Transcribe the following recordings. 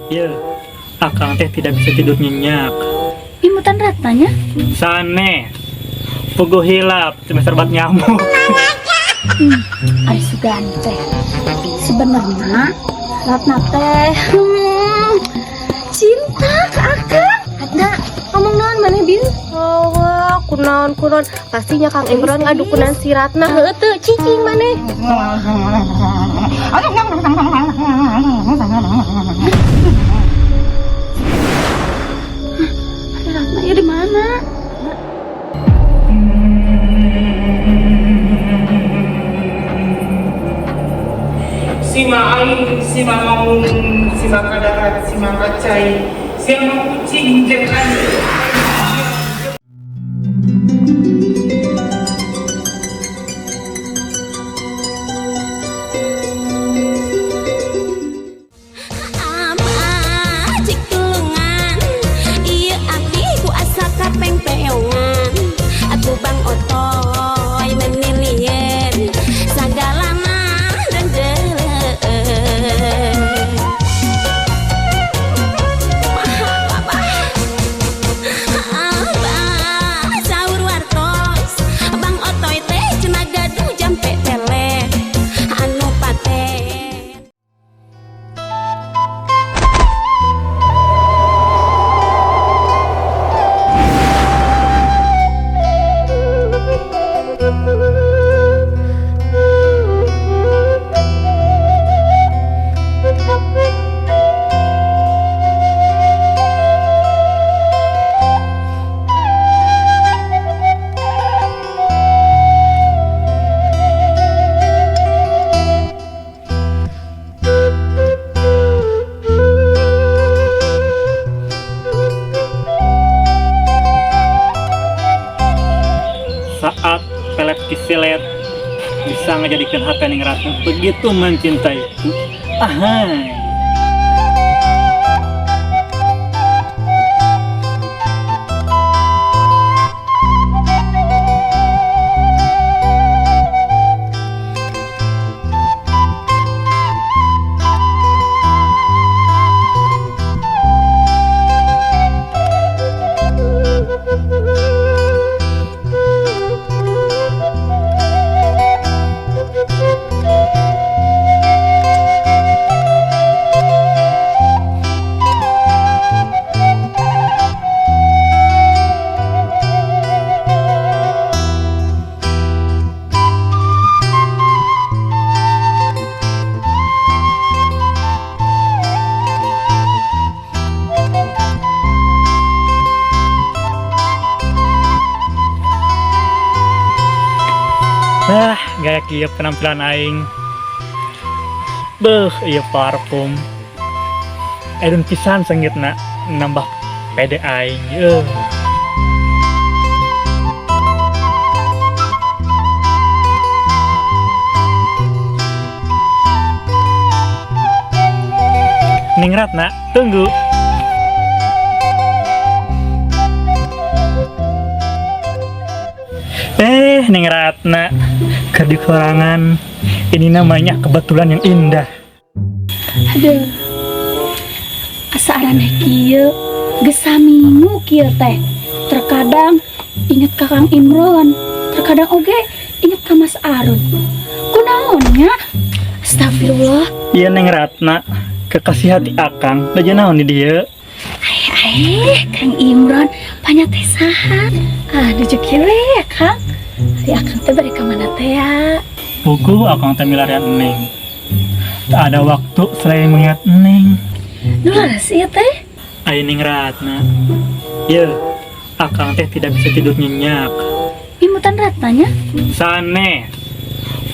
Ya, akang teh tidak bisa tidur nyenyak. Imutan Ratnanya? Sanes. Puguh hilap, cuma serbat nyamuk. Ari sugan teh. Sebenarnya Ratna teh cinta ke akang. Ratna, ngomong naon maneh bin? Oh, wah, kunaon kunaon. Pastinya Kang Imron ngadukunan si Ratna. Heueuh teu cicing maneh. Ari Ratna ya di mana? Sima aing, sima mangun, sima kadarat, sima kacai, sima kucing jeung anjing. Abah cik tulungan ieu abdi ku asa kapengpeongan aku Bang Otoy menilieun sagalana dendeleun. Kumaha Abah? Abah saur wartos Bang Otoy teh cenah gaduh jampe pelet anu paten. Saat pelet kisilet bisa ngejadikan hati Ning Ratna begitu mencintaiku. Ahai. Ah, gaya kieu penampilan aing. Beuh, ieu parfum. Edun pisan sengitna nambah pede aing. Euh. Ning Ratna, tunggu. Ning Ratna, keur dikurangan. Ini namanya kebetulan yang indah. Aduh. Asa araneh kieu, geus saminggu kieu teh. Terkadang inget ka Kang Imron, terkadang oge inget ka Mas Arun. Kunaon nya? Astagfirullah. Iya Neng Ratna, kekasih hati akang, baju naon di dieu? Eh, Kang Imron, banyak teh saha? Ah, nuju kieu we ya, Kang. Ari akang teh bari ka mana teh ya? Puguh akang teh milarian Neng. Tak ada waktu selain mengingat Neng. Nu leres ieu teh? Ayo Ning Ratna. Ye, akang teh tidak bisa tidur nyenyak. Imutan Ratnanya? Sanes.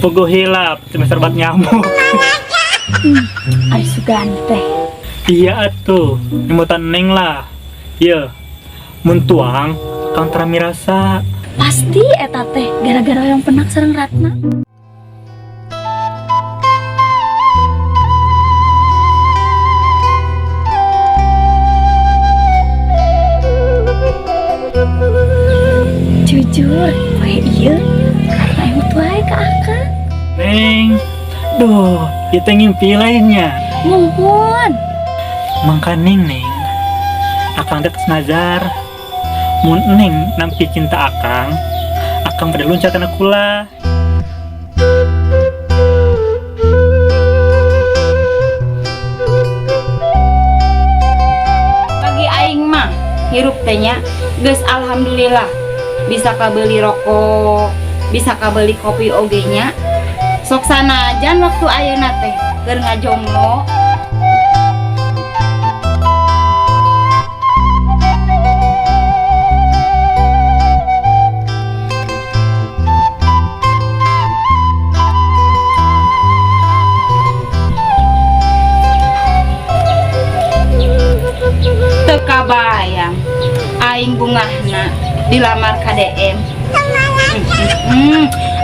Puguh hilap, cuma serbat nyamuk. Ari sugan teh. Iya atuh, nyemutan Neng lah. Ye, mun tuang, akang tara mirasa. Pasti eta teh gara-gara yang penak sareng Ratna. Jujur, poe ieu Ratna emut wae ka akang. Neng, duh, ieu teh ngimpi lainnya. Muhun. Mangkaning, Neng, Akang teh tos nazar. Mun Neng nampi cinta Akang, Akang bade luncat kana kula. Bagi aing mah hirup teh nya geus alhamdulillah, bisa kabeli rokok, bisa kabeli kopi oge nya. Sok sanajan waktu ayeuna teh keur ngajomblo. Teu kabayang aing bungahna dilamar KDM.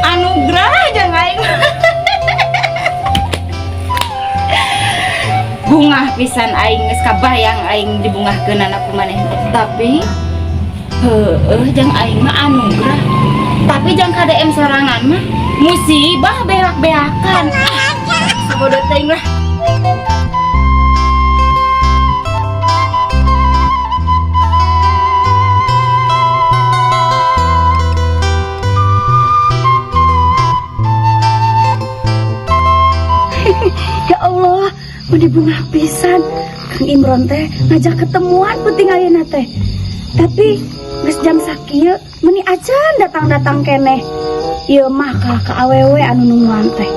Anugerah jeung aing. Bungah pisan aing, geus kabayang aing dibungahkeunana ku maneh. Tapi heueuh, jeung aing mah anugerah. Tapi jang KDM sorangan mah musibah beak-beakan. Ah, sabodo teuing lah. Ya Allah, meni bungah pisan. Kang Imron teh ngajak ketemuan penting ayeuna teh. Tapi geus jam sakieu meni acan datang-datang keneh. Ieu mah kalah ka awewe anu nungguan teh.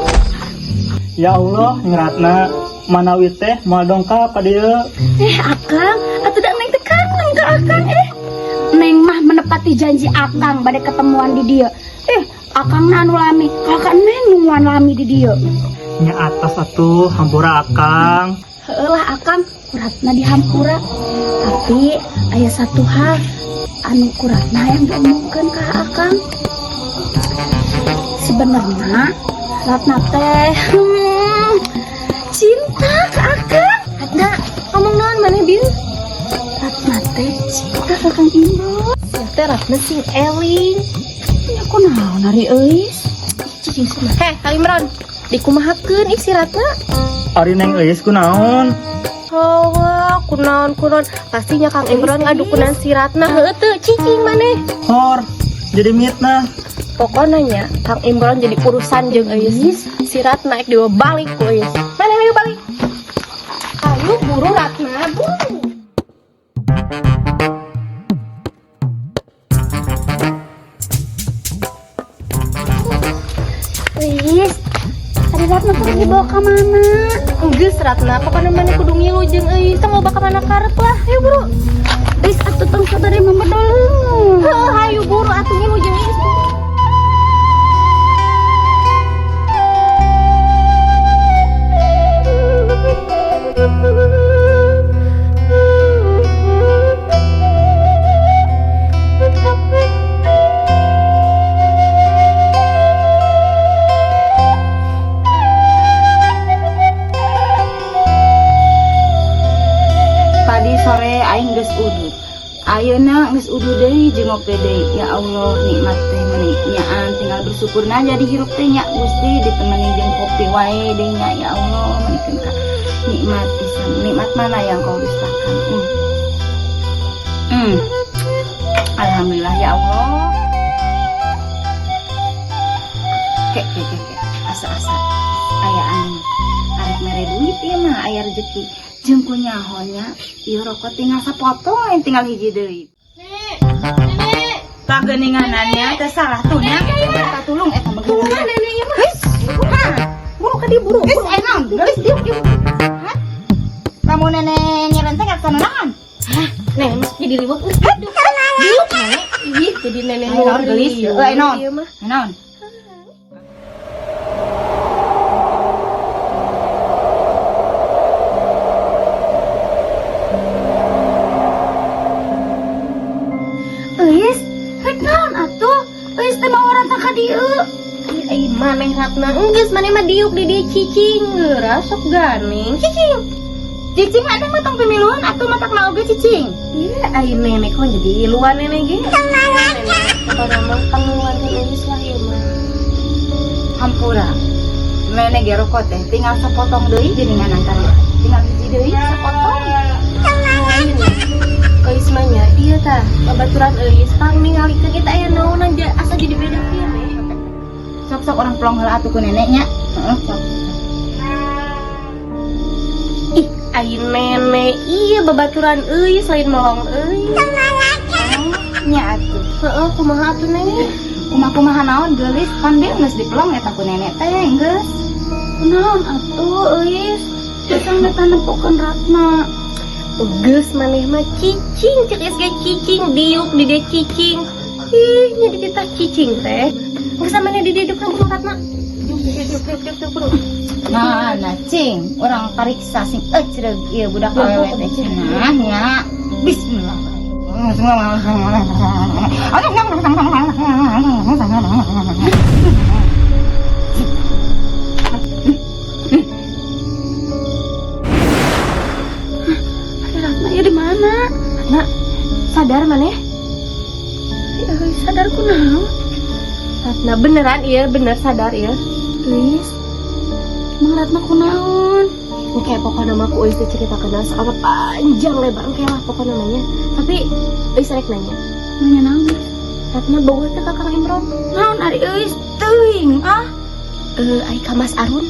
Ya Allah, Ratna, manawi teh moal dongkap ka dieu. Eh, Akang, atuh da Neng teh kangen ka Akang eh. Neng mah menepati janji Akang bade ketemuan di dieu. Eh, Akang na anu lami, kalah ka Neng nungguan lami di dieu. Nya atos atuh, hampura Akang. Heueuh lah Akang, ku Ratna dihampura. Tapi aya satu hal anu ku Ratna yang diomongkeun ka Akang. Sebenarnya Ratna teh cinta ke Akang. Ratna, ngomong naon maneh, Bil? Ratna teh cinta ke Kang Imron. Sia teh, Ratna, sing eling. Ya kunaon ari Euis? Cicing cenah. Heh, Kang Imron, dikumahakeun ih si Ratna? Ari Neng Euis kunaon? Hawa, kunaon kunaon. Pastinya Kang Imron ngadukunan si Ratna. Heueuh teu, cicing maneh? Hor, jadi mitnah. Pokoknya nya Kang Imron jadi urusan jeung Euis. Si Ratna ek dibawa balik ku Euis. Mana, ayo balik. Ayo buru, Ratna, buru. Euis, ari Ratna tuh dibawa ka mana? Geus, Ratna, pokoknya maneh kudu ngilu jeung Euis. Tong loba ka mana karep lah. Ayo buru. Euis atuh tong sabari memedol. Heuh, hayu buru atuh ngilu jeung Euis. Buru. Tadi sore aing geus udud. Ayeuna geus udud deui jeung ngopi deui. Ya Allah, nikmat teh meni nyaan, tinggal bersyukurna jadi hirup teh nya Gusti, ditemani jeung kopi wae deui nya. Ya Allah, menikeun ka nikmat pisan. Nikmat mana yang kau dustakan? Alhamdulillah ya Allah. Kek kek kek kek. Asa-asa aya anu arek mere duit ieu mah, aya rezeki. Jeung ku nyaho nya ieu rokok tinggal sapotong, lain tinggal hiji deui. Pageuninganannya teh salah tuh nya. Minta tulung eta mah. Tulungan nenek ieu mah. Geus. Hah. Buru ka dieu, buru. Geus eh naon? Geus diuk diuk. Hah? Kamu nenek nyerenteng ka naon? Hah, nenek masuk jadi riweuh. Aduh. Diuk nenek. Ih, jadi nenek Ayo, naon geulis? riweuh Euy, naon? ieu mah. Naon? Euis, rek naon atuh? Euis teh mawa Ratna ka dieu. Ih, maneh Ratna, enggeus maneh mah diuk di dieu cicing geura sok ganing. Cicing. Cicing ada mah tong pemiluan atuh matak mah oge cicing. Iya, ai nenek kok jadi luan nenek ge. Nenek, pokona mah pangeluarkeun Euis lah ieu mah. Hampura. Nenek ge rokok teh tinggal sapotong deui geuningan antara. Tinggal hiji deui sapotong. Babaturan Euis pang ningalikeun kita aya naonan asa jadi beda kieu nih. Sok sok urang pelong heula atuh ku neneknya. Heeh, sok. Ih, ai nenek, iya babaturan Euis lain melong euy. Nya atuh. Heeh, kumaha atuh nenek? Kumaha-kumaha naon geulis pan deui geus dipelong eta ku nenek teh geus. Kunaon atuh Euis? Bisa ngetanepkeun Ratna. Geus maneh mah cicing, cek geus ge cicing, diuk di dia cicing. Ih, nya dititah cicing teh. Geus maneh di dieu kan Ratna. Diuk diuk diuk diuk diuk diuk. Nah, nah cing, urang pariksa sing ecreug ieu budak awewe teh cenah nya. Bismillah. Ratna ya di mana? Ratna, sadar maneh? Euis sadar kunaon? Ratna beneran iya, bener sadar iya. Euis. Mang Ratna kunaon? Oke, pokoknya mah ku Euis teh ceritakeun soalnya panjang lebar engke lah pokoknya namanya. Tapi Euis rek nanya. Nanya naon? Euis? Ratna bogoh teh ka Kang Imron. Naon ari Euis teuing ah? Eh, ai ka Mas Arun.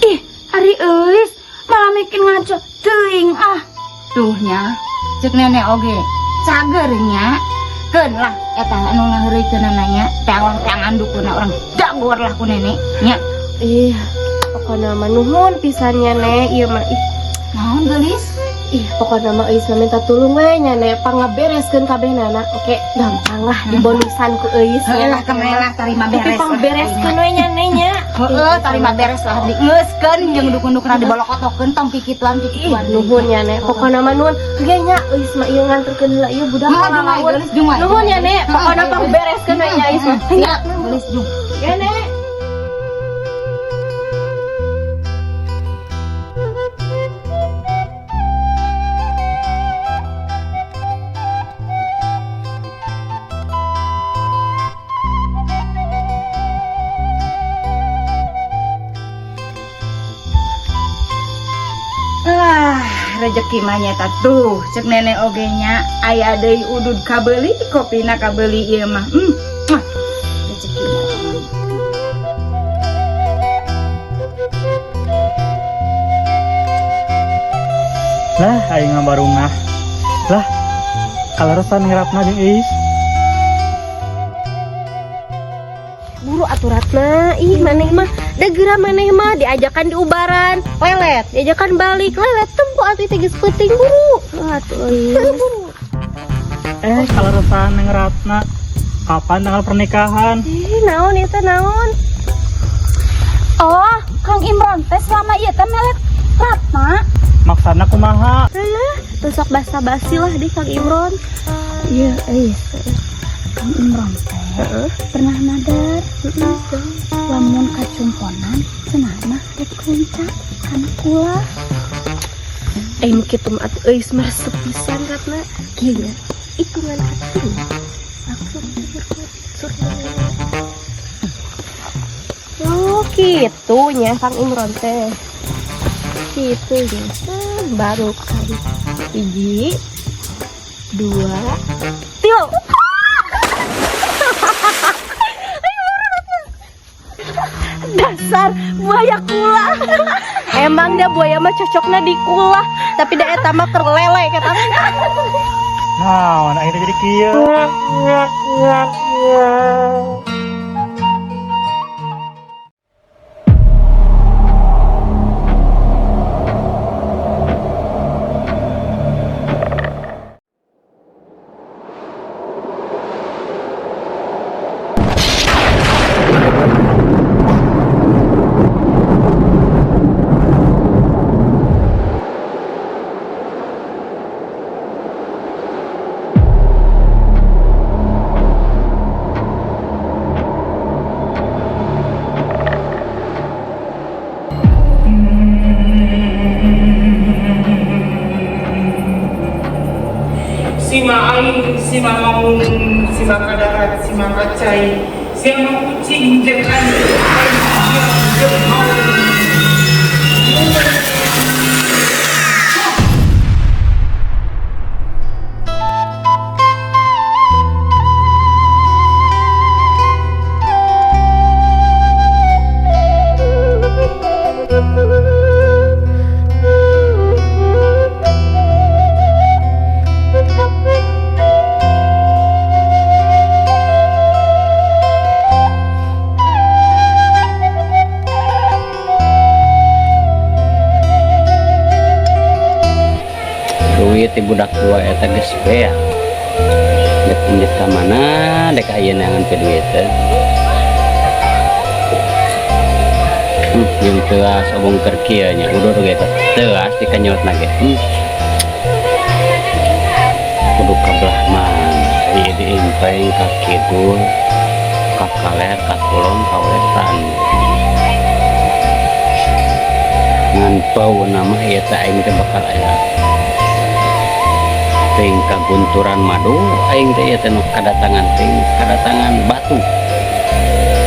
Ih, ari Euis malah mikir ngaco teuing ah. Tuh nya, cek nenek oge cager nya. Keun lah eta anu ngaheureuykeunana nya, teang-teangan dukuna urang dagor lah ku nenek nya. Ih, pokoknya mah nuhun pisannya nek, ieu mah ih. Naon geulis? Ih, pokoknya mah Euis mah minta tulung we nya nek pangabereskeun kabehnana. Oke, gampang lah dibonusan ku Euis. Heeh lah kemana lah tarima Tapi beres. pangbereskeun we nya nek nya. Heeh, tarima beres lah digeuskeun jeung dukun-dukuna dibolokotokeun tong kikituan Ih, kikituan. nuhun nya nek. Pokokna mah nuhun. Ge nya Euis mah ieu nganterkeun heula ieu budak Heeh, jung wae, geulis jung wae. Nuhun nya nek, pokokna pangbereskeun we nya Euis mah. Nya, geulis jung. Ge nek. Ah, rezeki mah nyata tuh, cek nenek oge nya aya deui udud kabeuli, kopina kabeuli ieu mah. Muah. Rezeki mah. Lah, aing mah barungah. Lah, kaleresan Ratna jeung Euis. Buru atuh Ratna, ih maneh mah da geura maneh mah diajakan di ubaran, lelet, diajakan balik, lelet, tempo atuh teh geus peuting buru. Atuh Euis. Buru. Kaleresan Neng Ratna. Kapan tanggal pernikahan? Ih, naon ieu teh naon? Oh, Kang Imron teh selama ieu teh melet Ratna. Maksana kumaha? Alah, tusok basa-basi lah di Kang Imron. Iya, Euis. Kang Imron teh pernah nadar lamun kacumponan cenah mah rek luncat kana kula. Nu kitu mah atuh Euis mah resep pisan Ratna. Kieu nya, hitungan katilu. Langsung surga. Oh, kitu nya Kang Imron teh. Kitu nya. Baru kali 1, 2, 3. Dasar buaya kula. Emang dah buaya mah cocoknya di kula, tapi da eta mah keur lele kata. Nah, aing teh jadi kieu. Sima aing, sima maung, sima kadarat, sima kacai, sima kucing jeung anjing, aing jeung maung. Duit ti budak dua eta geus beak. Dek indit ka mana dek aya neangan pe duit teh. Jeung teuas obong keur kieu nya udur ge teh teuas dikenyotna ge. Kudu ka belah mana ieu diimpeng ka kidul, ka kaler, ka kulon, ka wetan. Ngan bauna mah ieu teh aing teh bakal aya ting kagunturan madu aing teh ieu teh nu kadatangan ting kadatangan batu.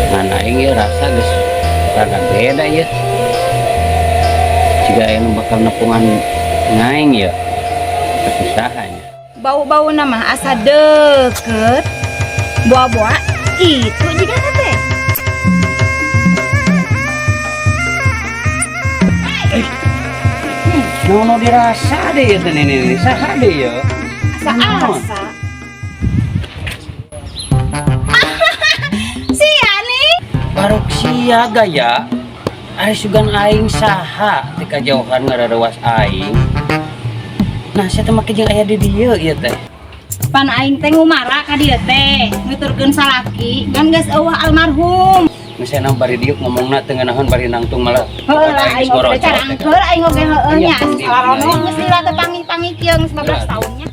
Ngan aing ieu rasa geus rada beda ieu. Jiga aya nu bakal nepungan ngaing ieu. Tapi saha nya? Bau-bau nama asa deket. Boa-boa itu juga teh. Nu dirasa deh ya teh nini, saha deh ya. Asa-asa. Sia nih. Baruk sia gaya. Ari sugan aing saha teh kajauhan ngararewas aing. Nah, sia teh make jeung aya di dieu ieu teh. Pan aing teh ngumara ka dieu teh, nuturkeun salaki, ngan geus eueuh almarhum. Misalnya bari diuk ngomongna teu ngeunaheun bari nangtung malah. Heuh lah aing oge carangkeul aing oge heueuh nya. Iya, Salarono iya. geus lila teh panggih-panggih kieu geus 15 tahunnya.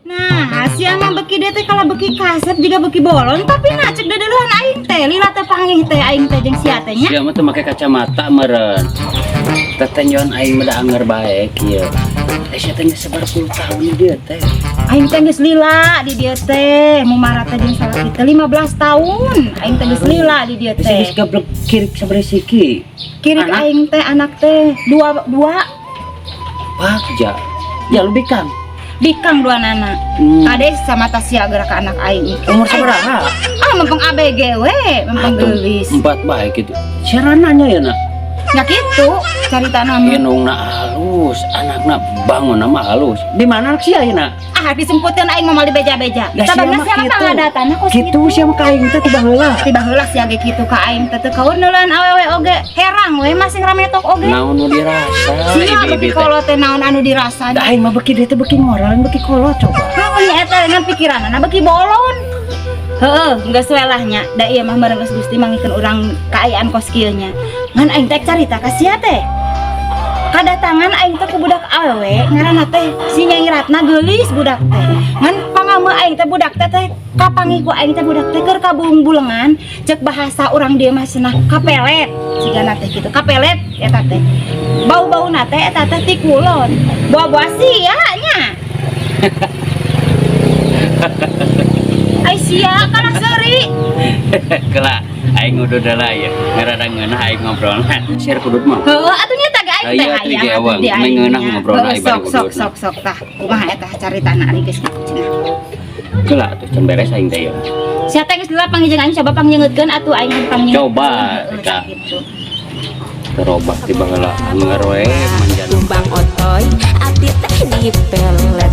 Nah, sia mah beki dieu teh kalau beki kasep juga beki bolon, tapi nah cek dedeluhan aing teh lila teh panggih teh aing teh jeung sia teh nya. Sia mah teu make kacamata meureun. Tetenjon aing mah da anger bae kieu. Sia teh geus sabaraha puluh tahun di dieu teh. Aing teh geus lila di dieu teh, mumara teh jeung salaki teh 15 tahun. Aing teh geus lila di dieu teh. Geus gablek kirik sabaraha siki? Kirik Anak? aing teh anak teh dua. Bagja. Ya lu bikang. Bikang dua nana. Kade sama tasia gerak ke anak aing. Umur sabaraha? Ah, mempeng ABG we, mempeng Atuh, geulis. 4 bae kitu. Siarananya ya nak? Ya kitu, carita nama. Indungna halus, anakna bangunna mah halus. Di mana anak sia ayeuna? Ah, disemputkeun aing mah moal dibeja-beja. Lah, sia Sababna mah sia mah kitu. pangadatana kos Kitu sia mah ka aing teh tiba heula. Tiba heula sia ge kitu ka aing teh teu kaur neuleun awewe oge. Herang we masing rametok oge. Naon nu dirasa Sia ibi-ibi beki teh? kolot teh naon anu dirasa. Da aing mah beki dieu teh beki ngora lain beki kolot coba. Heueuh nya eta dengan pikiranana beki bolon. Heueuh, geus we lah nya. Da ieu mah bareng geus Gusti mangikeun urang kaayaan kos kieu nya. Ngan aing teh carita ka sia teh. Kadatangan aing teh ku budak awewe ngaranna teh si Nyai Ratna geulis budak teh. Ngan pangame aing teh budak teh teh kapanggih ku aing teh budak teh keur kabung-bulengan cek bahasa urang dieu mah cenah kapelet sigana teh kitu kapelet eta teh. Bau-bauna teh eta teh ti kulon. Boa-boa sia nya. Ai sia kana seuri. Kela aing udah lah ya. Ngarada ngeunah aing ngobrolna. Share kudut mah. Heueuh atuh nya teh aing teh Aya, teh hayang ge atuh awang. di aing Ngeunah nya. ngobrolna Heueuh, aing bari sok sok kudut. sok sok tah. Kumaha eta caritana ari geus kitu cenah. Kela atuh can beres aing teh ya. Sia teh geus lila panggih aing coba pangnyengutkeun atuh aing pangnyengutkeun. Coba, Heueuh, Kak. sakitu. Terobak di baheula anger we manjana. Bang Otoy, ati teh dipelet.